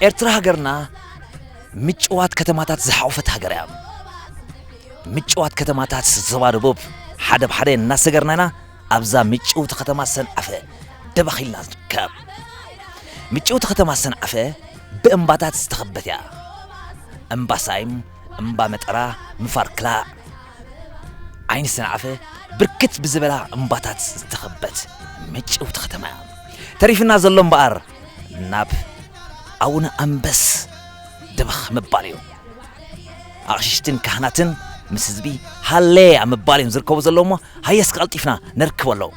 ኤርትራ ሃገርና ምጭዋት ከተማታት ዝሓቖፈት ሃገር እያ። ምጭዋት ከተማታት ዞባ ደቡብ ሓደ ብሓደ እናሰገርና ኢና ኣብዛ ምጭውቲ ከተማ ሰንዓፈ ደበኽ ኢልና ንርከብ። ምጭውቲ ከተማ ሰንዓፈ ብእምባታት ዝተኸበት እያ። እምባ ሳይም፣ እምባ መጠራ፣ ምፋር ክላእ፣ ዓይኒ ሰንዓፈ ብርክት ብዝበላ እምባታት ዝተኸበት ምጭውቲ ከተማ እያ። ተሪፍና ዘሎ እምበኣር ናብ ኣቡነ ኣንበስ ደበኽ ምባል እዩ። ኣቕሽሽትን ካህናትን ምስ ህዝቢ ሃሌ ኣብ ምባል እዮም ዝርከቡ ዘለዉ እሞ፣ ሃየ እስከ ቀልጢፍና ነርክበሎም።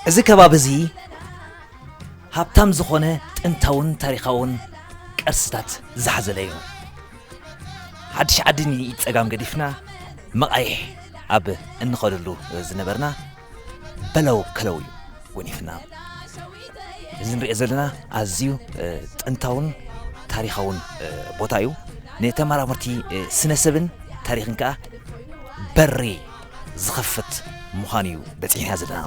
እዚ ከባቢ እዚ ሃብታም ዝኾነ ጥንታውን ታሪኻውን ቅርስታት ዝሓዘለ እዩ። ሓድሽ ዓዲ ንኢድ ጸጋም ገዲፍና መቓይሕ ኣብ እንኸደሉ ዝነበርና በለው ከለው እዩ ጎኒፍና። እዚ ንሪኦ ዘለና ኣዝዩ፣ እ፣ ጥንታውን ታሪኻውን፣ እ፣ ቦታ እዩ። ንተመራመርቲ፣ እ፣ ስነ ሰብን ታሪኽን ከኣ በሪ ዝኸፍት ምዃኑ እዩ በጺሕና ዘለና።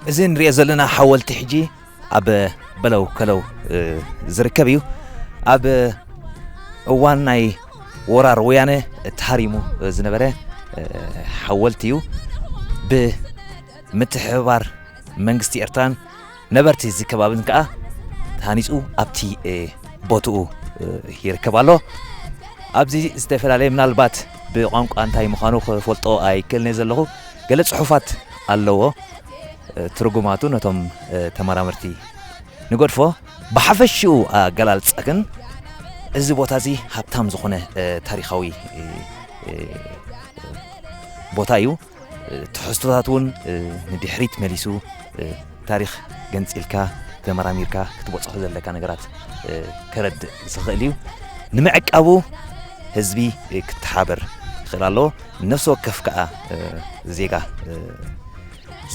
እዚ ንሪኦ ዘለና ሓወልቲ ሕጂ ኣብ በለው ከለው፣ እ፣ ዝርከብ እዩ። ኣብ እዋን ናይ ወራር ወያነ ተሃሪሙ ዝነበረ፣ እ፣ ሓወልቲ እዩ። ብምትሕብባር መንግስቲ ኤርትራን ነበርቲ እዚ ከባብን ከኣ ተሃኒጹ ኣብቲ፣ እ፣ ቦትኡ፣ እ፣ ይርከብ ኣሎ። ኣብዚ ዝተፈላለየ ምናልባት ብቋንቋ እንታይ ምዃኑ ክፈልጦ ኣይክእልን እየ ዘለኹ። ገለ ጽሑፋት ኣለዎ። እ፣ ትርጉማቱ ነቶም፣ እ፣ ተመራመርቲ ንገድፎ። ብሓፈሽኡ ኣገላልጻ ግን እዚ ቦታ እዚ ሃብታም ዝኾነ፣ እ፣ ታሪኻዊ፣ እ፣ እ፣ ቦታ እዩ። እ፣ ትሕዝቶታት እውን፣ እ፣ ንድሕሪት መሊሱ፣ እ፣ ታሪኽ ገንጺልካ ተመራሚርካ ክትበጽሖ ዘለካ ነገራት፣ እ፣ ከረድእ ዝኽእል እዩ። ንምዕቃቡ ህዝቢ፣ እ፣ ክተሓበር ይኽእል ኣለዎ። ነፍሲ ወከፍ ከኣ፣ እ፣ ዜጋ፣ እ፣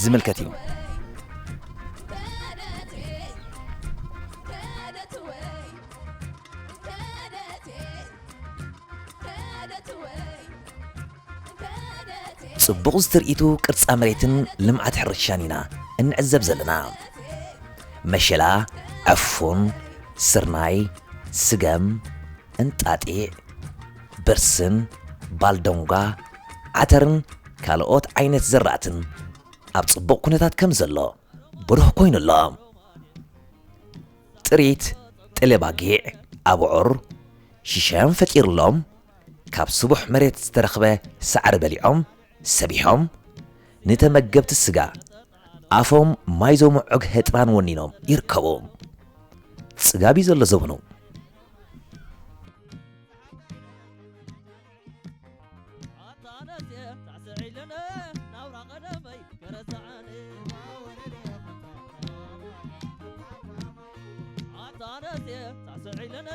ዝምልከት እዩ። ጽቡቕ ዝትርኢቱ ቅርጻ መሬትን ልምዓት ሕርሻን ኢና እንዕዘብ ዘለና። መሸላ፣ ዕፉን፣ ስርናይ፣ ስገም፣ እንጣጢዕ፣ ብርስን፣ ባልዶንጓ፣ ዓተርን ካልኦት ዓይነት ዘራእትን ኣብ ጽቡቕ ኩነታት ከም ዘሎ ብሩህ ኮይኑ ኣሎ። ጥሪት ጥለ ባጊዕ፣ ኣብዑር፣ ሽሻን ፈጢርሎም፣ ካብ ስቡሕ መሬት ዝተረኽበ ሳዕሪ በሊዖም፣ ሰቢሖም፣ ንተመገብቲ ስጋ ኣፎም ማይ ዘሙዕግ ህጥራን ወኒኖም ይርከቡ። ጽጋብ እዩ ዘሎ ዘበኑ። ኣታ ነፍሴ ሳዕስዒ ኢለነ ናብራ ቀደመይ ከረስዓኒ። ኣታ ነፍሴ ሳዕስዒ ኢለነ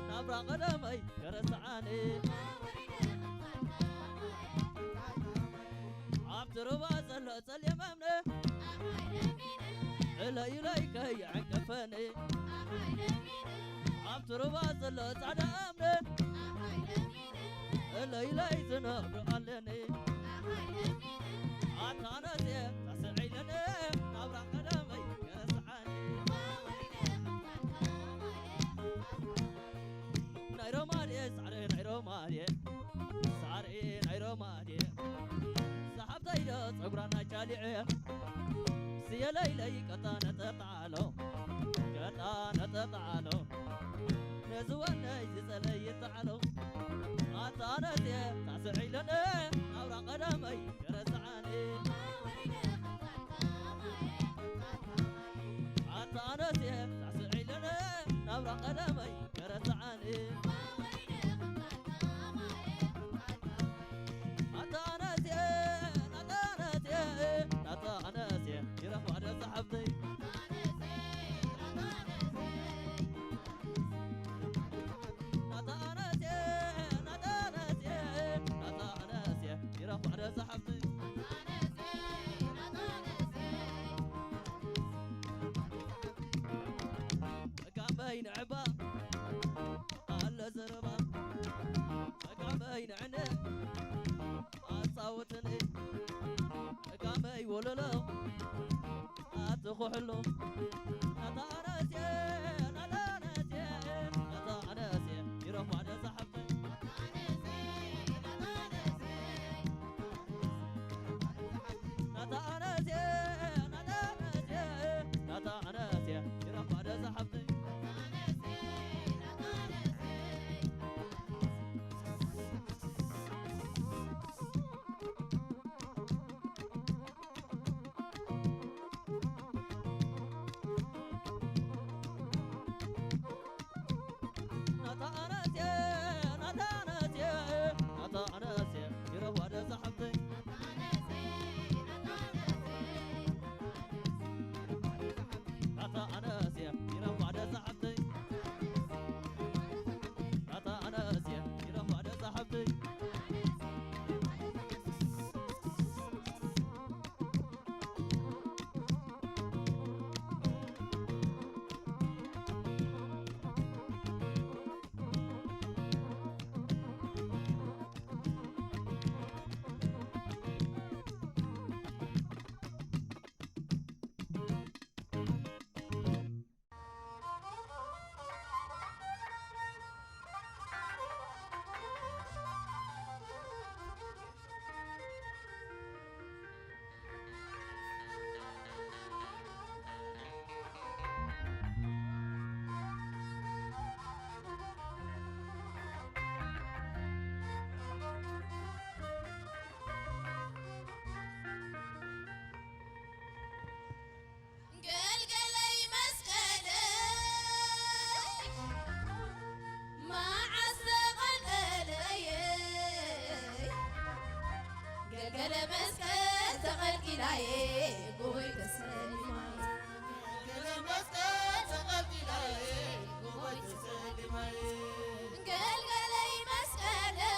ናብራ ቀደመይ ከረስዓኒ። ኣብቲ ሩባ ዘሎ ጸሊም እምኒ እለይ እለይ ከየዕንቀፈኒ። ኣብቲ ሩባ ዘሎ ጻዕዳ እምኒ ለይለይ ዝነብር ኣለኒ ኣታ ነዜ ሳስዒልኒ ናብራ ቀዳመይ ገረስዓኒ ናይ ሮማልየ ሳዕሪ ናይ ሮማልየ ሳዕሪ ናይ ሮማልየ ሰሓብተይ ዶ ጸጉራና ቻሊዐ ስየለይለይ ቀጣ ነጠጣ ጣሎ ገጣ ነጠጣ ጣሎ ነዚ ወነይ ዝጸለይ ይጣዕሎ ኣታ ነዜ ታስዒለነ ናብራ ቀዳመይ ገረዝዓኒ ኣታ ነዜ ታስዒለነ ናብራ ቀዳመይ ገረዝዓኒ ኣታ ነዜ ናታ ነዜ ናታ ነዜ ይረኽባ ደዛ ሓብተይ ናታ ኣነስየ ናታ ኣነስየ ናታ ኣነስየ ይረኽባ ደዛ ሓፍተይ ጋመይ ንዕባ ኣለ ዘረባ ጋመይ ንዕነ ኣጻውትኒ ጋመይ ወለሎ ኣትኹሕሉ ናታ ኣነስየ ናታ ኣነስየ ናታ ኣነስየ ይረኽባ ደዛ ሓፍተይ ናታ ኣነስየ ናታ ኣነስየ ናታ ኣነስየ ይረኽባ ደዛ ሓፍተይ ናታ ኣነስየ ናታ ኣነስየ ናታ ኣነስየ ይረኽባ ደዛ ሓፍተይ ናታ ኣነስየ ይረኽባ ደዛ ሓፍተይ ናታ ኣነስየ ይረኽባ ደዛ ሓፍተይ ገልገለይ መስቀለይ መዓስ ተቐልቀለይ ገልገለ መስቀል ተቐልቂላየ ጎይ ተሰሊማ ገልገለ መስቀል ተቐልቂላየ ጎይ ተሰሊማየ ገልገለይ መስቀለይ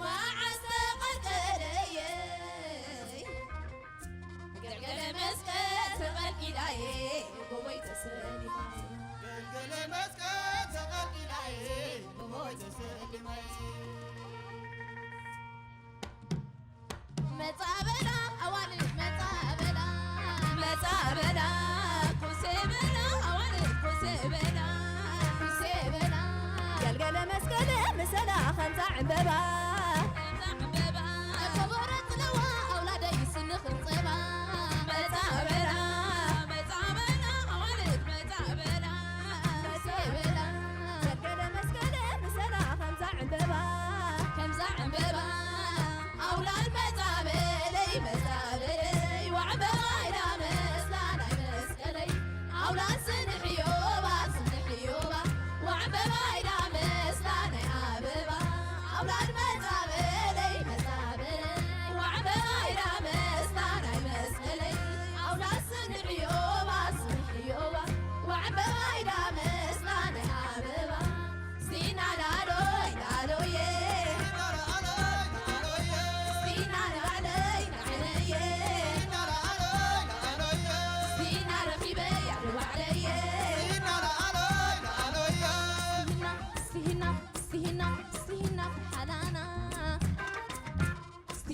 መዓስ ተቐልቀለየ ገልገለ መስቀል ተቐልቂላየ ጎቦይ ተሰሊማየ ገልገለ መስቀል ተቐልቂላየ ጎቦይ ተሰሊማየ መጻ በላ ኣዋልድ መጻ በላ መጻ በላ ኩሴ በላ ኣዋልድ ኩሴ በላ ኩሴ በላ ገልገለ መስቀል ምሰላ ከምዛ ዕምበባ ከምዛ ዕምበባ ተቦረ ጽለዋ ኣውላደይ ስኒ ክርጸባ መጻ በላ መጻ በላ ኣዋልድ መጻ በላ መጻ በላ ገልገለ መስቀል ምሰላ ከምዛ ዕምበባ ከምዛ ዕምበባ ኣውላድ መጻበለይ መጻበለይ ዋዕበባ ኢላ መስላ ናይ መስቀለይ ኣውላድ ስንሕዮባ ስንሕዮባ ዋዕበባ ኢላ መስላ ናይ ኣበባ ኣውላድ መጻበለይ መጻበለይ ዋዕበባ ኢላ መስላ ናይ መስቀለይ ኣውላድ ስንሕዮባ ስንሕዮባ ዋዕበባ ኢላ መስላ ናይ ኣበባ ሲና ላሎይ ላሎየ ሲና ላዕለይ ላዕለየ ሲና ረኺበያ ንባዕለየ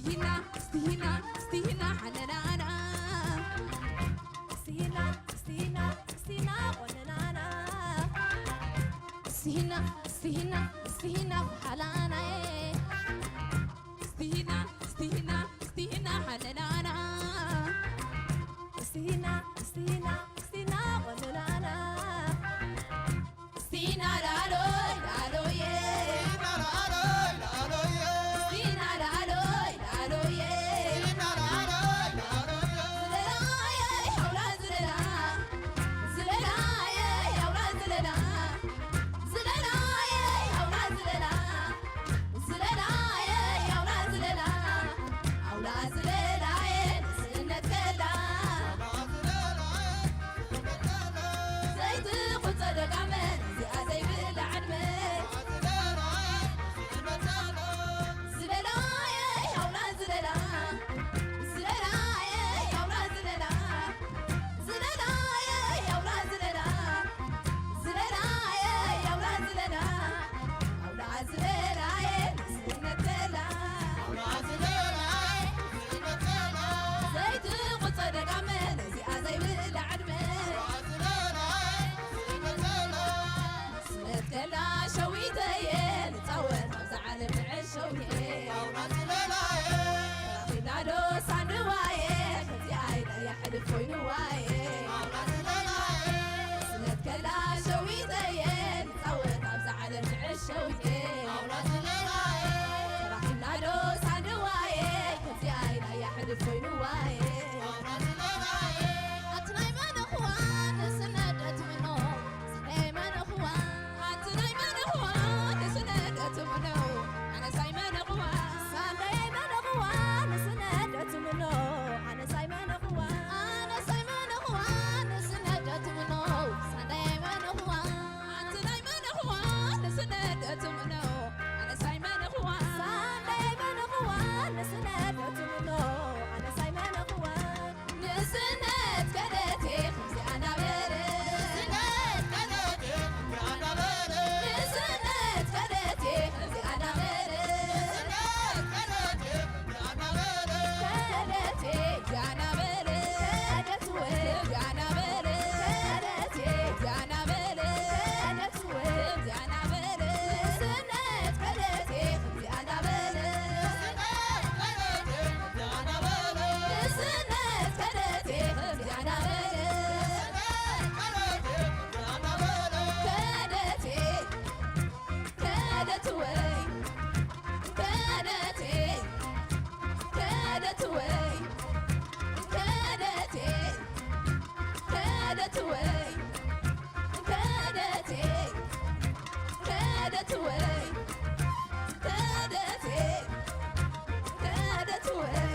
ስቲና፣ ስቲና፣ ስቲና፣ ሓለላና። ስቲና፣ ስቲና፣ ስቲና፣ ቆነናና። ስቲና፣ ስቲና፣ ስቲና፣ ሓላናዬ። ስቲና፣ ስቲና፣ ስቲና፣ ሓለላና። ስቲና፣ ስቲና፣ ስቲና፣ ቆነናና። ስቲና ላሎይ ላሎየ። ስቲና ላሎይ ላሎየ። ስቲና ላሎይ ላሎየ። ስቲና ላሎይ ላሎየ። ዝለላየ ሓውላ ዝለላ። ዝለላየ ሓውላ ዝለላ። ዝለላየ ሓውላ ዝለላ። ዝለላየ ሓውላ ዝለላ። ሓውላ ዝለላየ ንስነት ከላ። ዘይትቑጸ ደጋመ እዚኣ ዘይብላ ዕድመ። ዝለላየ ሓውላ ዝለላ። ዝለላየ ሓውላ ዝለላ። ዝለላየ ሓውላ ዝለላ። ዝለላየ ሓውላ ዝለላ። ሓውላ ዝለላየ ንስነት ከላ። ዘይትቑጸ ደጋመ ነዚኣ ዘይብላ ዕድመ። ስነት ከላ ሸዊተየ ንጻወት ኣብዛ ዓለም ንዕሸውየ። ተራኺብና ዶ ሳንዋየ ከዚኣ ኢላ እያ ሕልፍ ኮይንዋየ። ስነት ከላ ሸዊተየ ንጻወት ኣብዛ ዓለም ንዕሸውየ። ተራኺብና ዶ ሳንዋየ ከዚኣ ኢላ እያ ሕልፍ ኮይንዋየ። ኣቲ ናይ መን እኽዋን ስነደት ምኖ? ሳንደይ መን እኽዋን? ኣቲ ናይ መን እኽዋን ስነደት ምኖ? ኣነስ ኣይ መን እኽዋን? ሳንደይ መን እኽዋን ስነደት ምኖ? ኣነስ ኣይ መን እኽዋን? ኣነስ ኣይ መን እኽዋን ስነደት ምኖ? ሳንደይ መን እኽዋን? ኣቲ ናይ መን እኽዋን ስነደት ምኖ? ኣነስ ኣይ መን እኽዋን? ሳንደይ መን እኽዋን ስነደት ምኖ? ኣነስ ኣይ መን እኽዋን? ንስነት ከደቴ ከምዚኣ እንዳበለ። ንስነት ከደቴ ከምዚኣ እንዳበለ። ንስነት ከደቴ ከምዚኣ እንዳበለ። ንስነት ከደቴ ከምዚኣ እንዳበለ። ከደቴ ከምዚኣ እንዳበለ። ከደት ወይ ከምዚኣ እንዳበለ። ከደቴ ከምዚኣ እንዳበለ። ከደት ወይ ከምዚኣ እንዳበለ። ንስነት ከደቴ ከምዚኣ እንዳበለ። ንስነት ከደቴ ከምዚኣ እንዳበለ። ከደቴ፣ ከደት ወይ፣ ከደቴ፣ ከደት ወይ፣ ከደቴ፣ ከደት ወይ፣ ከደቴ፣ ከደት ወይ፣ ከደቴ፣ ከደት ወይ።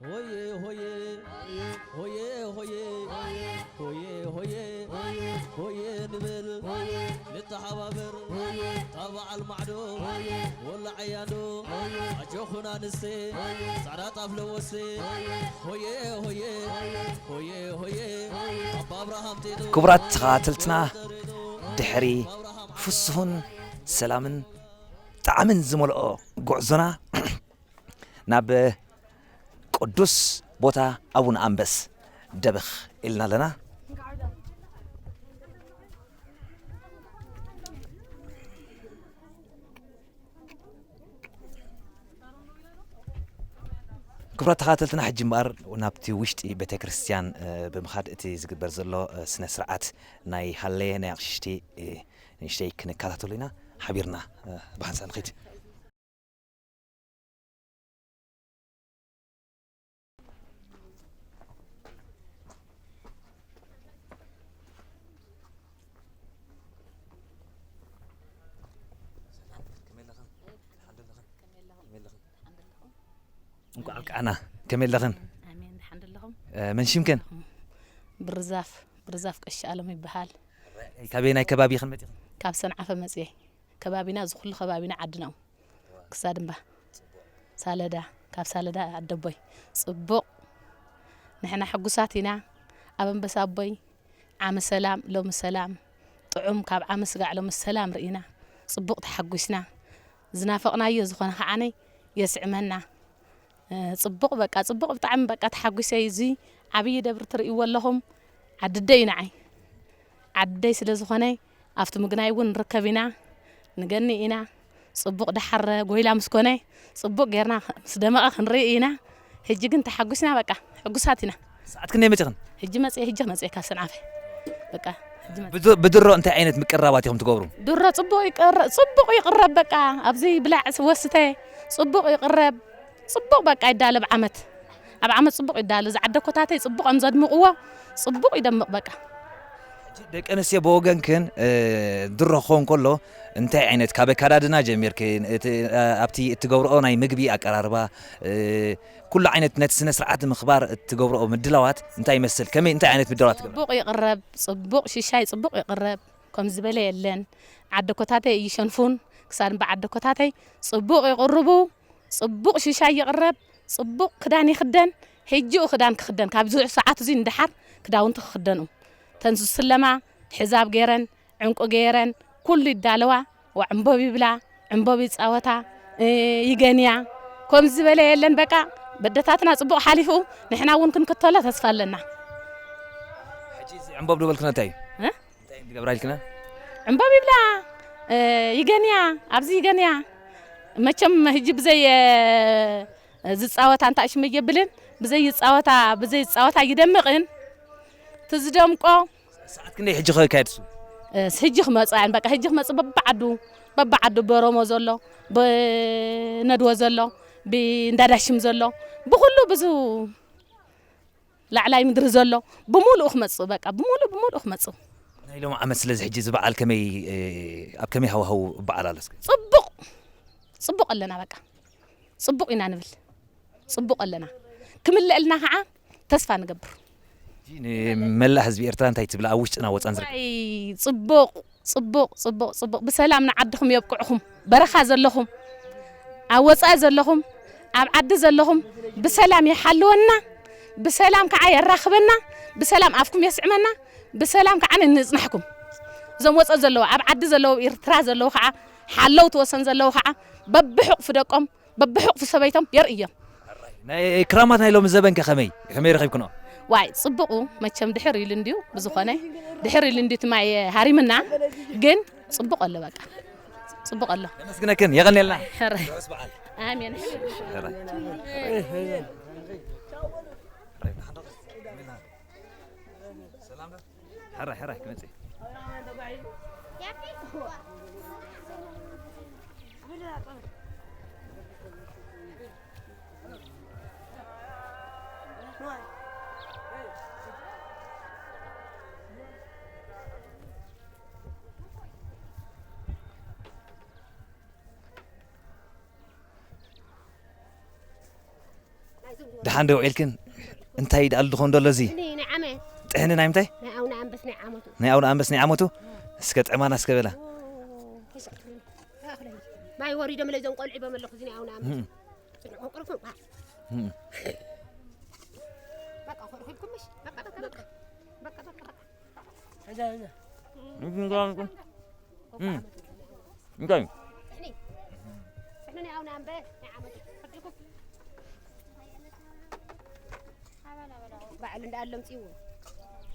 ሆየ ሆየ፣ ሆየ ሆየ፣ ሆየ ሆየ፣ ሆየ ንበል፣ ንተሓባበር፣ እታ በዓል ማዕዶ፣ ወላዓያዶ፣ ኣጆኹን ኣንስቴ፣ ጻዕዳ ጣፍ ለወስቴ፣ ሆየ ሆየ፣ ሆየ ሆየ፣ ኣባ ኣብርሃም ቴዶ። ክቡራት ተኸታተልትና፣ ድሕሪ ፍስሁን ሰላምን ጣዕምን ዝመልኦ ጉዕዞና ናብ ቅዱስ ቦታ ኣቡነ ኣንበስ ደበኽ ኢልና ኣለና። ክቡራት ተኸታተልትና፣ ሕጂ እምበኣር ናብቲ ውሽጢ ቤተ ክርስቲያን፣ እ፣ ብምኻድ እቲ ዝግበር ዘሎ፣ እ፣ ስነ ስርዓት ናይ ሃለየ ናይ ኣቕሽሽቲ፣ እ፣ ንእሽተይ ክንከታተሎ ኢና። ሓቢርና፣ እ፣ ብሓንሳእ ንኺድ። እንኳዕ ኣብቅዓና። ከመይ ኣለኽን? ኣሜን፣ ደሓን ደለኹም? እ፣ መን ሽምክን? ብርዛፍ፣ ብርዛፍ ቀሺ ኣለም ይበሃል። ካበየናይ ከባቢ ኢኽን መጺኽን? ካብ ሰንዓፈ መጽየ። ከባቢና፣ እዚ ኩሉ ከባቢና ዓድና እዩ። ክሳድ እምባ። ሳለዳ፣ ካብ ሳለዳ ኣደቦይ። ጽቡቕ። ንሕና ሕጉሳት ኢና። ኣብ ኣንበሳ ኣቦይ ዓመ ሰላም፣ ሎሚ ሰላም፣ ጥዑም ካብ ዓመ ስጋዕ ሎሚ ሰላም ርኢና። ጽቡቕ ተሓጒስና። ዝናፈቕናዮ ዝኾነ ከዓነይ የስዕመና። እ፣ ጽቡቕ በቃ፣ ጽቡቕ ብጣዕሚ በቃ ተሓጒሰ እዩ። እዚ ዓብዪ ደብሪ ትርእይዎ ኣለኹም። ዓዲ ኣደይ እዩ ንዓይ። ዓዲ ኣደይ ስለ ዝኾነ ኣብቲ ምግናይ እውን ንርከብ ኢና። ንገኒ ኢና። ጽቡቕ ደሓር ጎይላ ምስ ኮነ ጽቡቕ ጌርና ምስ ደመቐ ክንርኢ ኢና። ሕጂ ግን ተሓጒስና በቃ፣ ሕጉሳት ኢና። ሰዓት ክንደይ መጺኽን? ሕጂ መጽየ፣ ሕጂ መጽየ ካብ ሰንዓፈ። በቃ፣ ሕጂ መጽየ። ብድ-፣ ብድሮ እንታይ ዓይነት ምቅርራባት ኢኹም ትገብሩ? ድሮ ጽቡቕ ይቅረ-፣ ጽቡቕ ይቕረብ በቃ። ኣብዚ ብላዕ ወስተ ጽቡቕ ይቕረብ። ጽቡቕ በቃ ይዳለ ኣብ ዓመት። ኣብ ዓመት ጽቡቕ ይዳለ። እዚ ዓደኮታተይ ጽቡቕ እዮም ዘድምቕዎ። ጽቡቕ ይደምቕ በቃ። ሕጂ ደቂ ኣንስትዮ ብወገንክን፣ እ፣ ድሮ ክኸውን ከሎ እንታይ ዓይነት ካብ ኣከዳድና ጀሚርክን፣ እቲ፣ እ፣ ኣብቲ እትገብርኦ ናይ ምግቢ ኣቀራርባ፣ እ፣ ኩሉ ዓይነት ነቲ ስነ ስርዓት ንምኽባር እትገብርኦ ምድላዋት እንታይ ይመስል? ከመይ፣ እንታይ ዓይነት ምድላዋት ትገብራ? ጽቡቕ ይቕረብ፣ ጽቡቕ ሽሻይ ጽቡቕ ይቕረብ። ከም ዝበለ የለን። ዓደኮታተይ ይሸንፉን፣ ክሳድ እምባ ዓደኮታተይ ጽቡቕ ይቕርቡ፣ ጽቡቕ ሽሻይ ይቕረብ፣ ጽቡቕ ክዳን ይኽደን። ሕጂኡ ክዳን ክኽደን፣ ካብዚ ሰዓት እዚ ንደሓር ክዳውንቲ ክኽደኑ። ተን ዝስለማ ሕዛብ ገይረን፣ ዕንቁ ገይረን፣ ኩሉ ይዳለዋ። ወ-፣ ዕምቦብ ይብላ፣ ዕምቦብ ይጻወታ፣ እ፣ ይገንያ። ከምዚ ዝበለ የለን በቃ። በደታትና ጽቡቕ ሓሊፉ፣ ንሕና እውን ክንክተሎ ተስፋ ኣለና። ሕጂ እዚ ዕምቦብ ዶ በልክና እንታይ እዩ? እ? እንታይ እዩ ዝገብራ ኢልክና? ዕምባብ ይብላ፣ እ፣ ይገንያ፣ ኣብዚ ይገንያ። መቸም ህጂ ብዘይ፣ እ፣ ዝጻወታ እንታይ ሽም የብልን፣ ብዘይ ይጻወታ፣ ብዘይ ዝጻወታ ይደምቕን። እቲ ዝደምቆ ሰዓት ክንደይ ሕጂ ከካየድ እሱ? እ፣ ህጂ ክመጽእ እየን፣ በቃ ህጂ ክመጽእ በብዓዱ፣ በብዓዱ በሮሞ ዘሎ፣ ብነድወ ዘሎ፣ ብእንዳዳሽም ዘሎ፣ ብኹሉ ብዙ ላዕላይ ምድሪ ዘሎ ብምሉኡ ክመጽእ፣ በቃ ብምሉኡ፣ ብምሉኡ ክመጽእ። ናይ ሎም ዓመት ስለዚ ሕጂ እዚ በዓል ከመይ፣ እ፣ ኣብ ከመይ ሃዋህው በዓል ኣሎ እስከ? ጽቡቕ፣ ጽቡቕ ኣለና በቃ። ጽቡቕ ኢና ንብል። ጽቡቕ ኣለና። ክምለአልና ከዓ ተስፋ ንገብር። ሕጂ ንመላእ ህዝቢ ኤርትራ እንታይ ትብላ? ኣብ ውሽጥና ወጻን ዝርከብ። ዋይ፣ ጽቡቕ፣ ጽቡቕ፣ ጽቡቕ፣ ጽቡቕ። ብሰላም ንዓድኹም የብቅዕኹም። በረኻ ዘለኹም፣ ኣብ ወጻኢ ዘለኹም፣ ኣብ ዓዲ ዘለኹም ብሰላም ይሓልወና፣ ብሰላም ከዓ የራኽበና፣ ብሰላም ኣፍኩም የስዕመና፣ ብሰላም ከዓ ንጽናሕኩም። እዞም ወጻኢ ዘለዉ፣ ኣብ ዓዲ ዘለዉ፣ ኤርትራ ዘለዉ ከዓ፣ ሓለውቲ ወሰን ዘለዉ ከዓ፣ በብሕቑፊ ደቆም፣ በብሕቑፊ ሰበይቶም የርእዮም። ናይ ክራማት ናይ ሎሚ ዘበንከ ከመይ፣ ከመይ ረኺብክንኦ? ዋይ፣ ጽቡቑ መቸም ድሕር ኢሉ እንድዩ፣ ብዝኾነ ድሕር ኢሉ እንድዩ እቲ ማይ ሃሪምና፣ ግን ጽቡቕ ኣሎ በቃ። ጽቡቕ ኣሎ። ነመስግነክን፣ የቐንየልና። ሕራይ። ርሑስ በዓል። ኣሜን። ሕራይ። ሰላም ዶ? ሕራይ፣ ሕራይ፣ ክመጽእ። ደሓን ዶ ውዒልክን? እንታይ ደኣሉ ድኾን ደሎ እዚ? እኒ ናይ ዓመት። ጥሕኒ ናይ ምንታይ? ናይ ኣቡነ ኣንበስ ናይ ዓመቱ። ናይ ኣቡነ ኣንበስ ናይ ዓመቱ? እስከ ጥዕማና እስከ በላ። ኦ፣ ማይ ወሪዶም ለዞም ቆልዑ በመለኹ እዚ ናይ ኣቡነ ኣንበስ። እም። ጽንዖ ቅርፉ፣ ዋ። እም። በቃ፣ ኮርኩልኩም ምሽ? በቃ፣ በቃ፣ በቃ። በቃ፣ በቃ፣ በቃ። እም። እንታይ? ባዕሉ እንዳኣሎም ጽይዎ።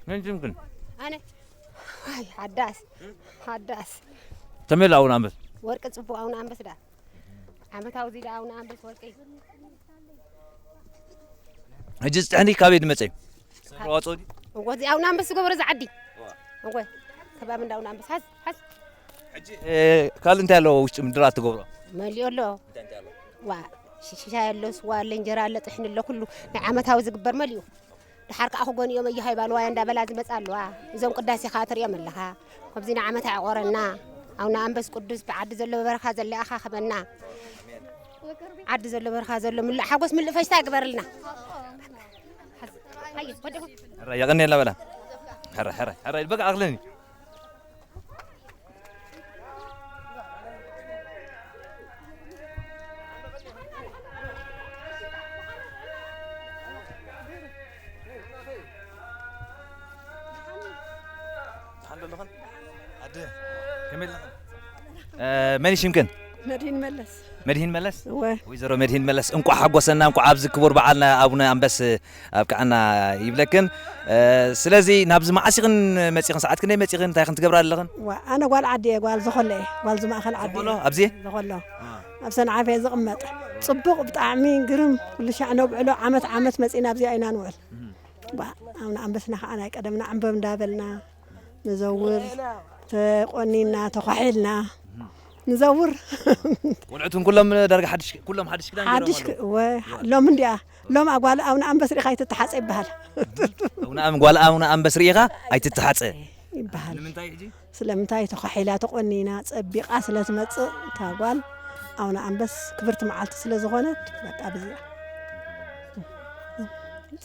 ነንጅም ግን? ኣነ። ኣይ፣ ሓዳስ። ሓዳስ። ተመላ ኣቡነ ኣንበስ። ወርቂ ጽቡቕ ኣቡነ ኣንበስ ዳ። ዓመታዊ እዚ ዳ ኣቡነ ኣንበስ ወርቂ። ሕጂ ዝጥሕኒ ካበይ ዝመጸ እዩ? ሰብረዋጾ ድዩ? እወ፣ እዚ ኣቡነ ኣንበስ ዝገበሮ እዚ ዓዲ። እወ። እወ፣ ከባቢ እንዳ ኣቡነ ኣንበስ። ሓዝ፣ ሓዝ። ሕጂ፣ እ፣ ካልእ እንታይ ኣለዎ ውሽጢ ምድራት ትገብሮ? መሊኡ ኣሎ። እንታይ፣ እንታይ ኣለዎ? ዋ፣ ሽ-፣ ሽሻይ ኣሎ፣ ስዋ ኣሎ፣ እንጀራ ኣሎ፣ ጥሕኒ ኣሎ፣ ኩሉ ናይ ዓመታዊ ዝግበር መሊኡ። ደሓር ከዓ ክጎንዮም ኣየሃይ ባልዋያ እንዳበላ ዝመጻ ኣለዋ። እዞም ቅዳሴ ከዓ ትሪኦም ኣለኻ። ከምዚ ንዓመት ኣዕቆረና። ኣቡነ ኣንበስ ቅዱስ ብዓዲ ዘሎ በረኻ ዘሎ ኣኻኽበና። ዓዲ ዘሎ በረኻ ዘሎ ምሉእ ሓጎስ ምሉእ ፈሽታ ይግበርልና። ሕራይ፣ የቐንየልና በላ። ሕራይ፣ ሕራይ፣ ሕራይ፣ በቃ ኣኽለኒ። ከመይ ኣለኽን? መን እዩ ሽምክን? መድህን መለስ። መድህን መለስ። እወ። ወይዘሮ መድህን መለስ፣ እንኳዕ ሓጎሰና፣ እንኳዕ ኣብዚ ክቡር በዓልና ኣቡነ ኣንበስ ኣብቅዓና ይብለክን። ስለዚ ናብዚ መዓስ ኢኽን መፂኽን? ሰዓት ክንደይ መፂኽን? እንታይ ኢኽን ትገብራ ኣለኽን? ዋ፣ ኣነ ጓል ዓዲ እየ፣ ጓል ዝኾሎ እየ፣ ጓል ዝማእኸል ዓዲ ዝኾሎ እየ። ኣብዚ? ዝኾሎ። ኣብ ሰንዓፈ እየ ዝቕመጥ። ፅቡቕ፣ ብጣዕሚ ግርም። ኩሉ ሻዕ ነብዕሎ፣ ዓመት ዓመት መፂና ኣብዚኣ ኢና ንውዕል። ባ፣ ኣብና ኣንበስና ከዓ ናይ ቀደምና ዕንበብ እንዳበልና ንዘውር፣ ተቆኒና ተኳሒልና ንዘውር። ቆልዑትን ኩሎም ዳርጋ ሓድሽ፣ ኩሎም ሓድሽ ክዳን ገይሮም ሓድሽ ኣለዉ። ክ- ወ- ሎም እንዲኣ ሎም ኣጓል ኣብና ኣንበስ ሪኻ ኣይትተሓፀ ይበሃል። ኣብና ኣም-፣ ጓል ኣብና ኣንበስ ርኢኻ ኣይትተሓፀ። ይበሃል። ንምንታይ ሕጂ? ስለምንታይ ተኳሒላ ተቆኒና ፀቢቓ ስለ ትመፅእ እታ ጓል ኣብና ኣንበስ ክብርቲ መዓልቲ ስለ ዝኾነት በቃ ብዚኣ።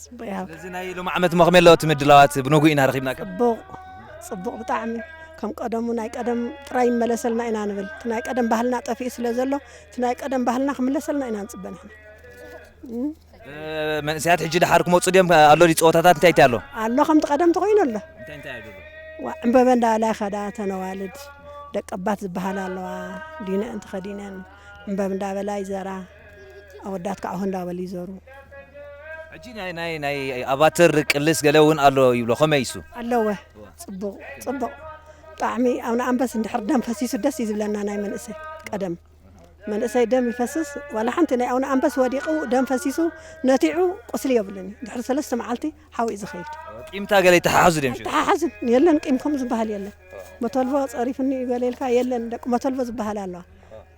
ፅቡቅ እያ። ስለዚ ናይ ሎሚ ዓመት ሞ ከመይ ኣሎ እቲ ምድላዋት? ብነጉ ኢና ረኺብናካ። ፅቡቕ፣ ፅቡቕ ብጣዕሚ። ከም ቀደሙ ናይ ቀደም ጥራይ ይመለሰልና ኢና ንብል። እቲ ናይ ቀደም ባህልና ጠፊኡ ስለ ዘሎ እቲ ናይ ቀደም ባህልና ክምለሰልና ኢና ንፅበ ንሕና። መንእሰያት ሕጂ ድሓር ክመፁ ድዮም? ኣሎ ድዩ ፀወታታት? እንታይ እንታይ ኣሎ? ኣሎ ከምቲ ቀደም ተኮይኑ ኣሎ። እንታይ እንታይ ኣሎ? ዋ፣ ዕንበበ እንዳበላ ይኸዳ ተነዋልድ፣ ደቀባት ዝበሃላ ኣለዋ። ዲነን ተኸዲነን ዕንበብ እንዳበላ ይዘራ። ኣወዳት ከዓ እንዳበሉ ይዘሩ። ሕጂ ናይ ናይ ናይ ኣባትር ቅልስ ገለ እውን ኣሎ ይብሎ። ከመይ እሱ? ኣለወ። ፅቡቕ፣ ፅቡቕ። ብጣዕሚ ኣብነ ኣንበስ እንድሕር ደም ፈሲሱ ደስ እዩ ዝብለና። ናይ መንእሰይ ቀደም መንእሰይ ደም ይፈስስ። ዋላ ሓንቲ ናይ ኣብነ ኣንበስ ወዲቑ ደም ፈሲሱ ነቲዑ ቁስሊ የብሉን። ድሕሪ ሰለስተ መዓልቲ ሓው እዩ ዝኸይድ። ቂምታ ገለ ይተሓሓዙ ድዮም ሽዑ? ተሓሓዝን የለን። ቂም ከምኡ ዝበሃል የለን። መተልቦ ፀሪፍኒ እዩ ገለ ኢልካ የለን። ደቂ መተልቦ ዝበሃል ኣለዋ።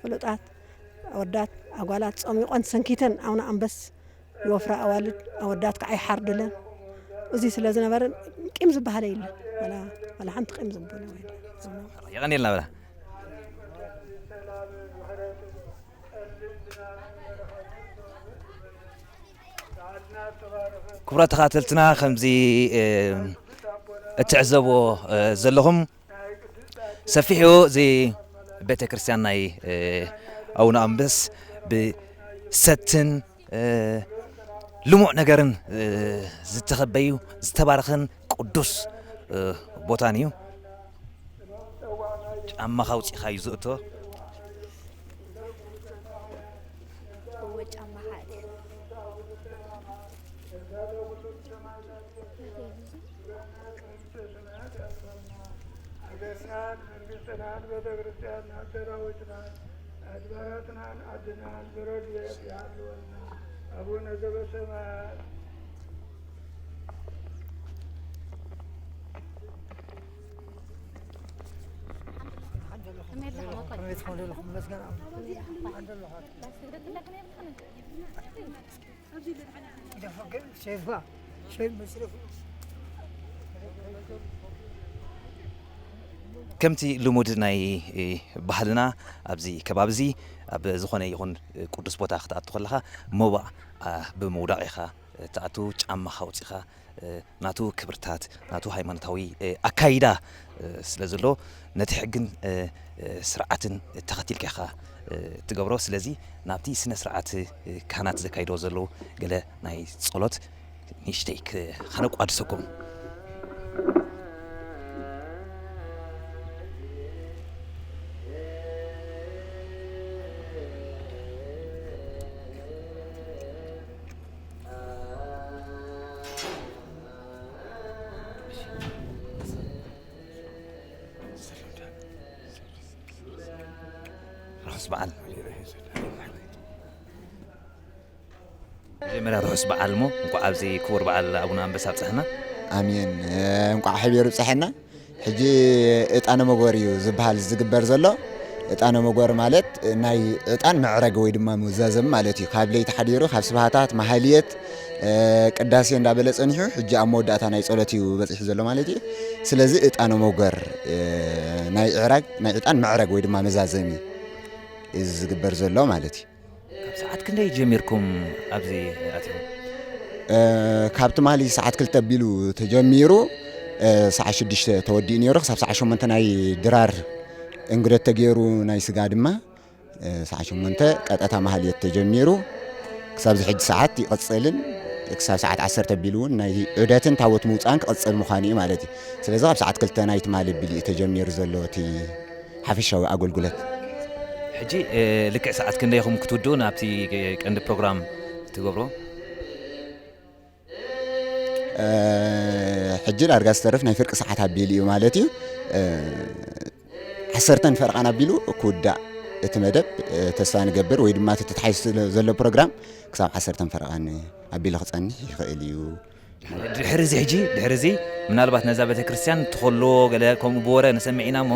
ፍሉጣት ኣወዳት ኣጓላት ፀሚቆን ሰንኪተን ኣብነ ኣንበስ ይወፍራ ኣዋልድ ኣወዳት ከዓ ይሓርድለን። እዚ ስለ ዝነበረ ቂም ዝበሃለ የለን። ዋላ ዋላ ሓንቲ ቂም ዝበሉ የለን። የቐንየልና በላ። ክቡራት ተኸታተልትና ከምዚ እትዕዘብዎ ዘለኹም ሰፊሑ እዚ ቤተ ክርስቲያን ናይ ኣቡነ ኣንበስ ብሰትን ልሙዕ ነገርን ዝተኸበዩ ዝተባረኸን ቅዱስ ቦታን እዩ። ጫማኻ ኣውፂእኻ እዩ ዝእቶ። ሃገርናን መንግስትናን ቤተክርስትያንናን ሰራዊትናን ኣድባራትናን ዓድናን ብረድኤት ይሃልወና። ኣቡነ ዘበሰማያት። ከምቲ ልሙድ ናይ ባህልና ኣብዚ ከባቢ እዚ ኣብ ዝኾነ ይኹን ቅዱስ ቦታ ክትኣቱ ከለኻ ሞባእ ብምውዳቕ ኢኻ ትኣቱ። ጫማኻ ኣውፂኻ ናቱ ክብርታት ናቱ ሃይማኖታዊ ኣካይዳ ስለ ዘሎ ነቲ ሕግን ስርዓትን ተኸቲልካ ኢኻ ትገብሮ። ስለዚ ናብቲ ስነ ስርዓት ካህናት ዘካይድዎ ዘለዉ ገለ ናይ ጸሎት ንእሽተይ ክ-፣ ከነቋድሰኩም። ርሑስ በዓል። መጀመርያ ርሑስ በዓል እሞ እንኳዕ ኣብዚ ክቡር በዓል ኣቡነ ኣንበሳ ኣብፀሐና። ኣሜን። እንኳዕ ኣሕቢሩ ብፀሐና። ሕጂ እጣነ መጎር እዩ ዝበሃል ዝግበር ዘሎ። እጣነ መጎር ማለት ናይ ዕጣን መዕረጊ ወይ ድማ መዛዘሚ ማለት እዩ። ካብ ለይቲ ሓዲሩ ካብ ስብሃታት፣ ማህልየት፣ ቅዳሴ እንዳበለ ፀኒሑ ሕጂ ኣብ መወዳእታ ናይ ፀሎት እዩ በፂሑ ዘሎ ማለት እዩ። ስለዚ እጣነ መጎር ናይ ዕራግ ናይ ዕጣን መዕረግ ወይ ድማ መዛዘሚ እዩ ዝግበር ዘሎ ማለት እዩ። ካብ ሰዓት ክንደይ ጀሚርኩም ኣብዚ ኣትኹም? ካብ ትማሊ ሰዓት ክልተ ኣቢሉ ተጀሚሩ ሰዓት ሽዱሽተ ተወዲኡ ነይሩ። ክሳብ ሰዓት ሸሞንተ ናይ ድራር እንግደት ተገይሩ ናይ ስጋ ድማ ሰዓት ሸሞንተ ቀጠታ ማህልየት ተጀሚሩ ክሳብ ዝሕጂ ሰዓት ይቕፅልን ክሳብ ሰዓት ዓሰርተ ኣቢሉ እውን ናይ ዑደትን ታቦት ምውፃእን ክቕፅል ምዃኑ እዩ ማለት እዩ። ስለዚ ካብ ሰዓት ክልተ ናይ ትማሊ ኣቢሉ እዩ ተጀሚሩ ዘሎ እቲ ሓፈሻዊ ኣገልግሎት። ሕጂ ልክዕ ሰዓት ክንደይኹም ክትውድኡ ናብቲ ቀንዲ ፕሮግራም ትገብሮ? ሕጂ ዳርጋ ዝተርፍ ናይ ፍርቂ ሰዓት ኣቢሉ እዩ ማለት እዩ። ዓሰርተን ፈረቓን ኣቢሉ ክውዳእ እቲ መደብ ተስፋ ንገብር፣ ወይ ድማ እቲ ተታሒዙ ዘሎ ፕሮግራም ክሳብ ዓሰርተን ፈረቓን ኣቢሉ ክጸንሕ ይኽእል እዩ። ድሕሪ እዚ ሕጂ ድሕሪ እዚ ምናልባት ነዛ ቤተ ክርስቲያን ትኸልዎ ገለ ከምኡ ብወረ ንሰምዕ ኢና እሞ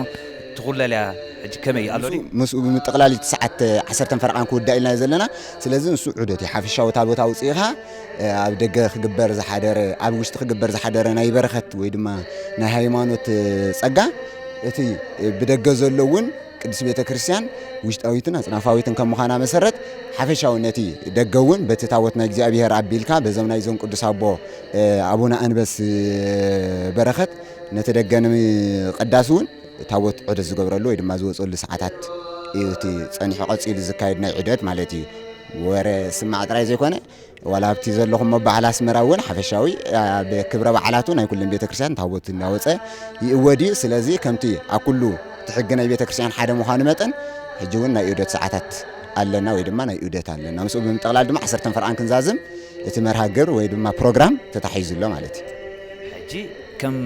ትኹለል እያ። ሕጂ ከመይ ኣሎ ድዩ? ምስኡ ብምጥቕላል እቲ ሰዓት ዓሰርተን ፈረቓን ክውዳእ ኢልና ዘለና። ስለዚ ንሱ ዑደት እዩ። ሓፈሻዊ ታቦት ኣውፂእኻ ኣብ ደገ ክግበር ዝሓደረ፣ ኣብ ውሽጢ ክግበር ዝሓደረ ናይ በረኸት ወይ ድማ ናይ ሃይማኖት ጸጋ፣ እቲ ብደገ ዘሎ እውን ቅድስት ቤተ ክርስቲያን ውሽጣዊትን ኣጽናፋዊትን ከም ምዃና መሰረት፣ ሓፈሻዊ ነቲ ደገ እውን በቲ ታቦት ናይ እግዚኣብሔር ኣቢልካ በዞም ናይዞም ቅዱስ ኣቦ ኣቡነ ኣንበስ በረኸት ነቲ ደገ ንምቕዳስ እውን ታቦት ዑደት ዝገብረሉ ወይ ድማ ዝወፀሉ ሰዓታት እዩ እቲ ጸኒሑ ቀጺሉ ዝካየድ ናይ ዑደት ማለት እዩ። ወረ ስማዕ ጥራይ ዘይኮነ፣ ዋላ ኣብቲ ዘለኹም በዓል ኣስመራ እውን ሓፈሻዊ ኣብ ክብረ በዓላቱ ናይ ኩለን ቤተክርስትያን ታቦት እናወፀ ይእወድ እዩ። ስለዚ ከምቲ ኣብ ኩሉ እቲ ሕጊ ናይ ቤተክርስትያን ሓደ ምዃኑ መጠን፣ ሕጂ እውን ናይ ዑደት ሰዓታት ኣለና ወይ ድማ ናይ ዑደት ኣለና። ምስኡ ብምጥቕላል ድማ ዓሰርተን ፈርቓን ክንዛዝም እቲ መርሃ ግብር ወይ ድማ ፕሮግራም ተታሒዙ ኣሎ ማለት እዩ። ሕጂ ከም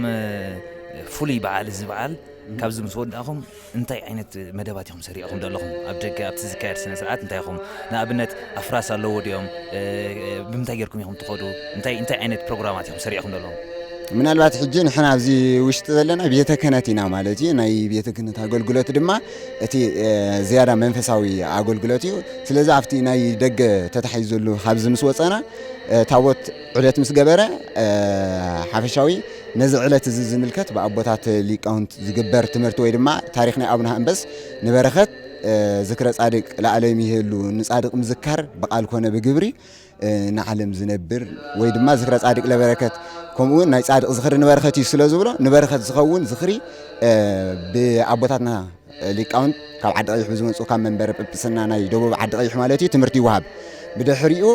ፍሉይ በዓል እዚ በዓል ካብዚ ምስ ወዳእኹም እንታይ ዓይነት መደባት ኢኹም ሰሪዕኹም ዘለኹም? ኣብ ደገ ኣብቲ ዝካየድ ስነ ስርዓት እንታይ ኢኹም? ንኣብነት ኣፍራስ ኣለዎ ድዮም? ብምንታይ ጌርኩም ኢኹም ትኸዱ? እንታይ እንታይ ዓይነት ፕሮግራማት ኢኹም ሰሪዕኹም ዘለኹም? ምናልባት ሕጂ ንሕና ኣብዚ ውሽጢ ዘለና ቤተ ክህነት ኢና ማለት እዩ። ናይ ቤተ ክህነት ኣገልግሎት ድማ እቲ ዝያዳ መንፈሳዊ ኣገልግሎት እዩ። ስለዚ ኣብቲ ናይ ደገ ተታሒዙ ዘሎ ካብዚ ምስ ወፀና ታቦት ዑደት ምስ ገበረ ሓፈሻዊ ነዚ ዕለት እዚ ዝምልከት ብኣቦታት ሊቃውንት ዝግበር ትምህርቲ ወይ ድማ ታሪኽ ናይ ኣቡነ ኣንበስ ንበረኸት ዝክረ ጻድቅ ለዓለም ይህሉ፣ ንጻድቅ ምዝካር ብቃል ኮነ ብግብሪ ንዓለም ዝነብር ወይ ድማ ዝክረ ጻድቅ ለበረከት፣ ከምኡ እውን ናይ ጻድቅ ዝኽሪ ንበረኸት እዩ ስለ ዝብሎ ንበረኸት ዝኸውን ዝኽሪ ብኣቦታትና ሊቃውንት ካብ ዓዲ ቀይሕ ብዝመፁ ካብ መንበረ ጵጵስና ናይ ደቡብ ዓዲ ቀይሕ ማለት እዩ ትምህርቲ ይወሃብ። ብድሕሪኡ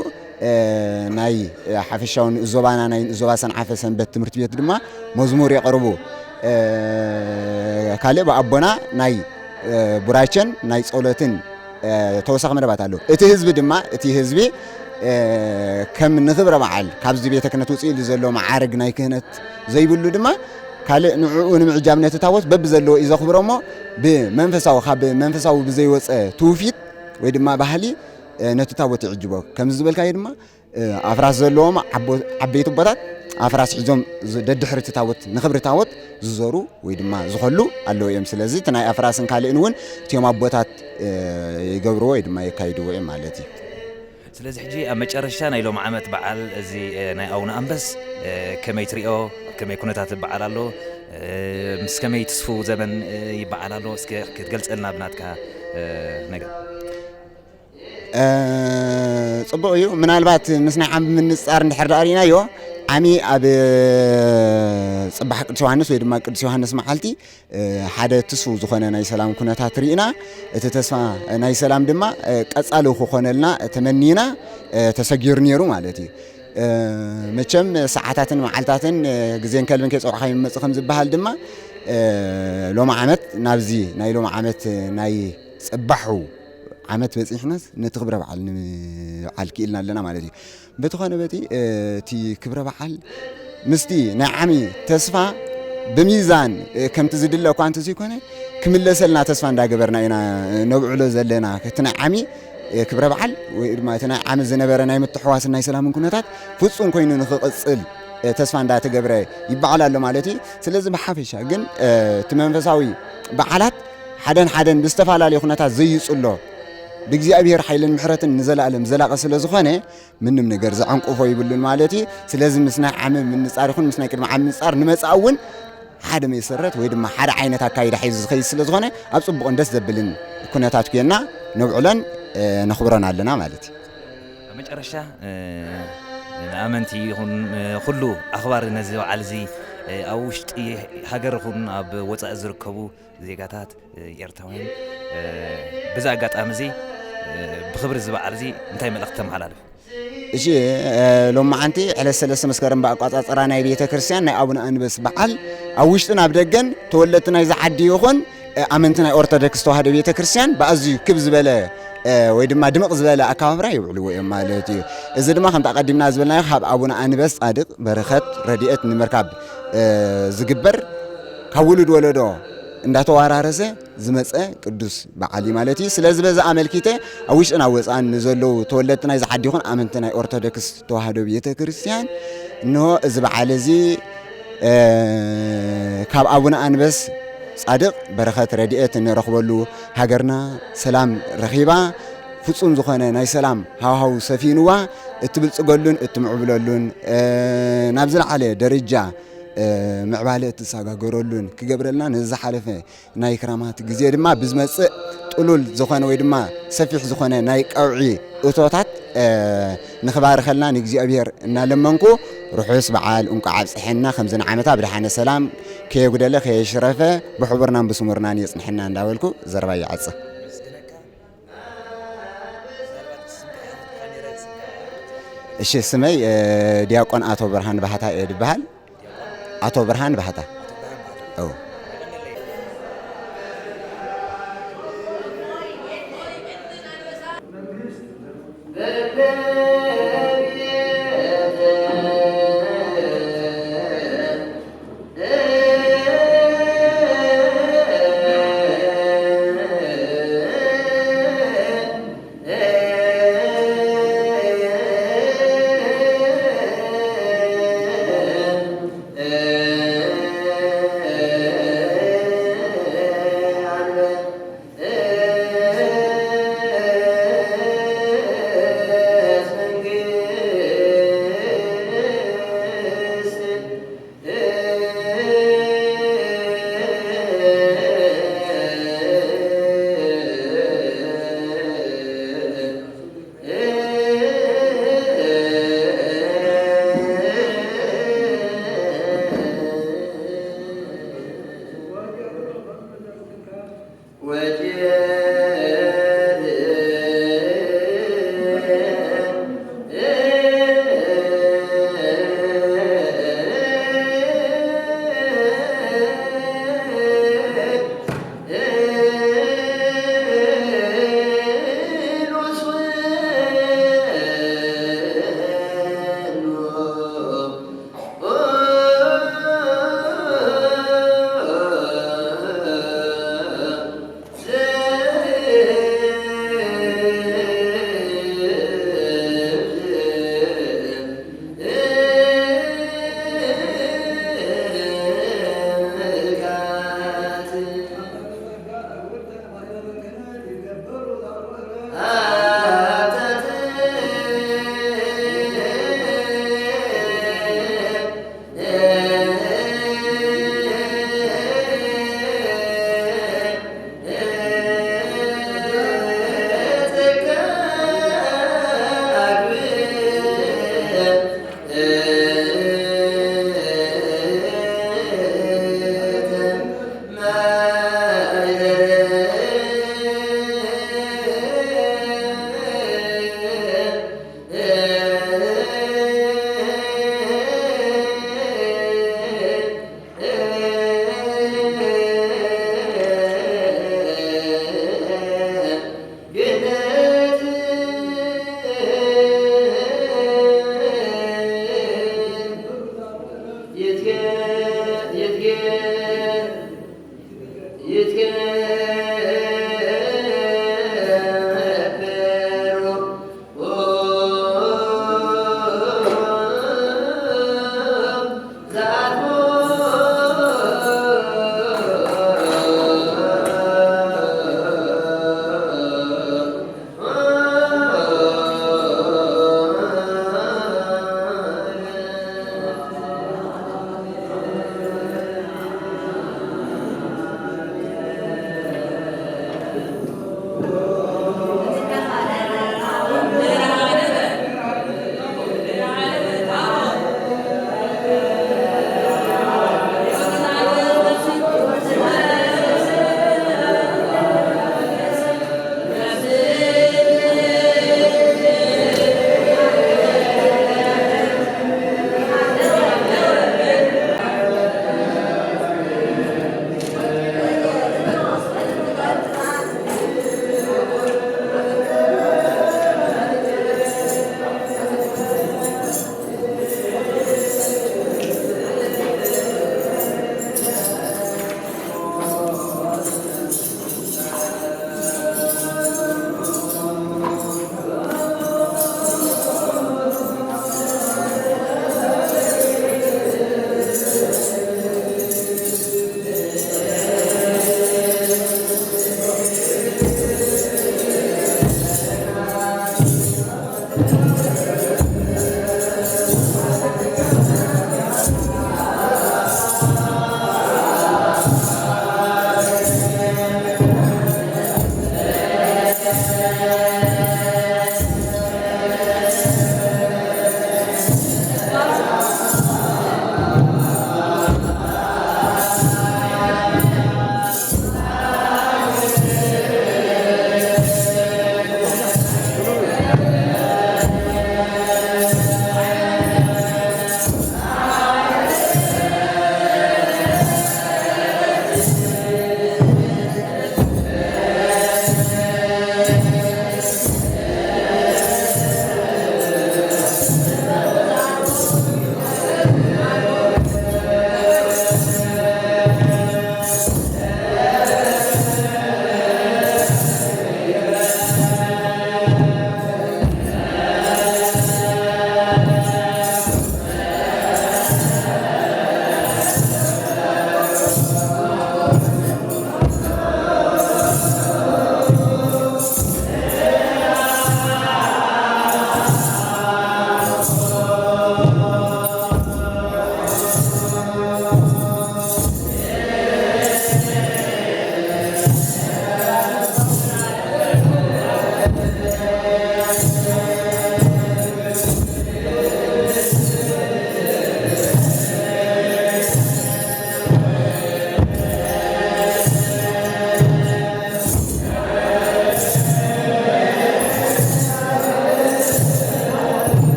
ናይ ሓፈሻዊ ንኡስ ዞባና ናይ ንኡስ ዞባ ሰንዓፈ ሰንበት ትምህርቲ ቤት ድማ መዝሙር የቕርቡ። ካልእ ብኣቦና ናይ ቡራቸን ናይ ጸሎትን ተወሳኺ መደባት ኣለዉ። እቲ ህዝቢ ድማ እቲ ህዝቢ ከም ንኽብረ በዓል ካብዚ ቤተ ክህነት ውፅእ ኢሉ ዘሎ መዓርግ ናይ ክህነት ዘይብሉ ድማ ካልእ ንዕኡ ንምዕጃብ ነቲ ታቦት በብዘለዎ እዩ ዘኽብሮ እሞ ብመንፈሳዊ ካብ መንፈሳዊ ብዘይወፀ ትውፊት ወይ ድማ ባህሊ ነቲ ታቦት ይዕጅቦ። ከምዚ ዝበልካዮ ድማ ኣፍራስ ዘለዎም ዓበይቲ ኣቦታት ኣፍራስ ሒዞም ደድሕሪ እቲ ታቦት ንኽብሪ ታቦት ዝዞሩ ወይ ድማ ዝኸሉ ኣለዉ እዮም። ስለዚ እቲ ናይ ኣፍራስን ካልእን እውን እቲኦም ኣቦታት ይገብርዎ ወይ ድማ የካይድዎ እዮም ማለት እዩ። ስለዚ ሕጂ ኣብ መጨረሻ ናይ ሎም ዓመት በዓል እዚ ናይ ኣቡነ ኣንበስ ከመይ ትሪኦ? ከመይ ኩነታት በዓል ኣሎ? ምስ ከመይ ትስፉ ዘመን ይበዓል ኣሎ? እስከ ክትገልጸልና ብናትካ ነገር። ጽቡቕ እዩ። ምናልባት ምስ ናይ ዓሚ ምንጻር እንድሕር ደኣ ርኢናዮ፣ ዓሚ ኣብ ጽባሕ ቅዱስ ዮሃንስ ወይ ድማ ቅዱስ ዮሃንስ መዓልቲ ሓደ ትስፉው ዝኾነ ናይ ሰላም ኩነታት ርኢና፣ እቲ ተስፋ ናይ ሰላም ድማ ቀጻሊ ክኾነልና ተመኒና ተሰጊሩ ነይሩ ማለት እዩ። መቸም ሰዓታትን መዓልታትን ግዜን ከልብን ከይጸውዕካ ይመጽእ ከም ዝበሃል ድማ ሎሚ ዓመት ናብዚ ናይ ሎሚ ዓመት ናይ ጽባሑ ዓመት በጺሕናስ ነቲ ክብረ በዓል ንምብዓል ክኢልና ኣለና ማለት እዩ። በቲ ኾነ በቲ እቲ ክብረ በዓል ምስቲ ናይ ዓሚ ተስፋ ብሚዛን ከምቲ ዝድለ እኳ እንተዘይኮነ ክምለሰልና ተስፋ እንዳገበርና ኢና ነብዕሎ ዘለና። እቲ ናይ ዓሚ ክብረ በዓል ወይ ድማ እቲ ናይ ዓሚ ዝነበረ ናይ ምትሕዋስን ናይ ሰላምን ኩነታት ፍጹም ኮይኑ ንክቕጽል ተስፋ እንዳተገብረ ይበዓል ኣሎ ማለት እዩ። ስለዚ ብሓፈሻ ግን እቲ መንፈሳዊ በዓላት ሓደን ሓደን ብዝተፈላለየ ኩነታት ዘይጽሎ ብእግዚኣብሔር ሓይልን ምሕረትን ንዘለኣለም ዘላቐ ስለ ዝኾነ ምንም ነገር ዘዐንቅፎ ይብሉን ማለት እዩ። ስለዚ ምስ ናይ ዓሚ ምንጻር ይኹን ምስ ናይ ቅድሚ ዓሚ ምንጻር ንመጻእ እውን ሓደ መሰረት ወይ ድማ ሓደ ዓይነት ኣካይዳ ሒዙ ዝኸይድ ስለ ዝኾነ ኣብ ጽቡቕን ደስ ዘብልን ኩነታት ኮይና ነብዕሎን ነኽብሮን ኣለና ማለት እዩ። ኣብ መጨረሻ ንኣመንቲ ይኹን ኩሉ ኣኽባሪ ነዚ በዓል እዚ ኣብ ውሽጢ ሃገር ይኹን ኣብ ወፃኢ ዝርከቡ ዜጋታት ኤርትራውያን ብዚ ኣጋጣሚ እዚ ብክብሪ እዚ በዓል እዚ እንታይ መልእኽቲ ተመሓላልፍ? እሺ፣ እ፣ ሎማዓንቲ ዕለት ሰለስተ መስከረም ብኣቋጻጽራ ናይ ቤተ ክርስቲያን ናይ ኣቡነ ኣንበስ በዓል ኣብ ውሽጥን ኣብ ደገን ተወለድቲ ናይዚ ዓዲ ይኹን፣ እ፣ ኣመንቲ ናይ ኦርቶዶክስ ተዋህዶ ቤተ ክርስቲያን ብኣዝዩ ክብ ዝበለ፣ እ፣ ወይ ድማ ድምቕ ዝበለ ኣከባብራ የብዕልዎ እዮም ማለት እዩ። እዚ ድማ ከምቲ ኣቐዲምና ዝበልናዮ ካብ ኣቡነ ኣንበስ ጻድቕ በረኸት ረድኤት ንምርካብ፣ እ፣ ዝግበር ካብ ውሉድ ወለዶ እንዳተዋራረሰ ዝመጸ ቅዱስ በዓል እዩ ማለት እዩ። ስለዚ በዚ ኣመልኪተ ኣብ ውሽጥን ኣብ ወጻእን ንዘለዉ ተወለድቲ ናይዚ ዓዲ ይኹን ኣመንቲ ናይ ኦርቶዶክስ ተዋህዶ ቤተ ክርስቲያን እንሆ እዚ በዓል እዚ፣ እ፣ ካብ ኣቡነ ኣንበስ ጻድቕ በረኸት ረድኤት እንረኽበሉ፣ ሃገርና ሰላም ረኺባ፣ ፍጹም ዝኾነ ናይ ሰላም ሃዋህው ሰፊንዋ፣ እትብልጽገሉን እትምዕብለሉን፣ እ፣ ናብ ዝለዓለ ደረጃ፣ እ፣ ምዕባለ እትሰጋገረሉን ክገብረልና ነዚ ዝሓለፈ ናይ ክራማት ግዜ ድማ ብዝመጽእ ጥሉል ዝኾነ ወይ ድማ ሰፊሕ ዝኾነ ናይ ቀውዒ እቶታት፣ እ፣ ንኽባርኸልና ንእግዚኣብሔር እናለመንኩ፣ ርሑስ በዓል እንቋዕ ኣብጽሐና፣ ከምዚ ንዓመታ ብደሓነ ሰላም ከየጉደለ ከየሽረፈ ብሕቡርናን ብስሙርናን የጽንሐና እንዳበልኩ ዘረባ ይዓጽ። እሺ፣ ስመይ፣ እ፣ ዲያቆን ኣቶ ብርሃን ባህታ እየ ድበሃል። ኣቶ ብርሃን ባህታ። እው።